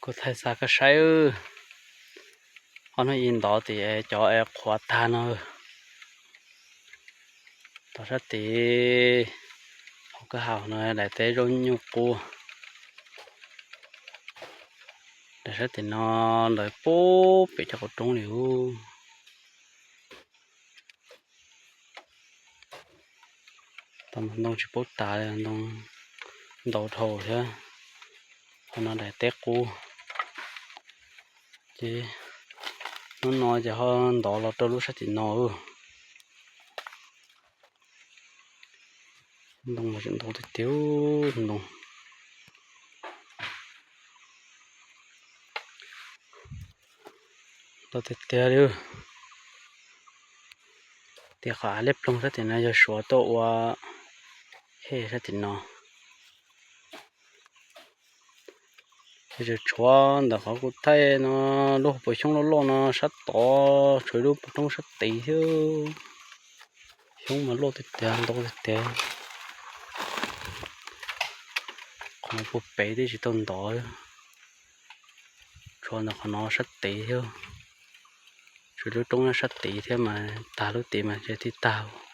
Kuv thaij xa koj saib, ob hnub ib ntov tim cov es qhuav tag no. Tom sab tid hauv kwj ha no daim teb zaub nyuj qub. Daim sab tim no ntawd pub pem cov qauv roob li ub. Tau ntoo tsis paub tas, ntoo ntau dhau thiab. Qhov no daim teb qub, ces hnub no ces ho ntov los rau lub sab tim no. Ntoo mas tseem ntau tiag tiag, ntoo ntau tiag tiag li. Tias qhov av liab ploog sab tim no yog Suav tuaj ua hej sab tim no. Tseem tshuav ntawm qhov kuv thaij no, lub hauv paus xyoob loj loj no sab tod tshuav ib lub paus roob sab tid thiab. Xyoob mas loj tiag tiag, ntau tiag tiag. Qhov no puag pem twb tsis tau ntov. Tshuav ntawm qhov no sab tid thiab. Tshuav lub roob nyob sab tid thiab mas tag lub tid mas tsis tag.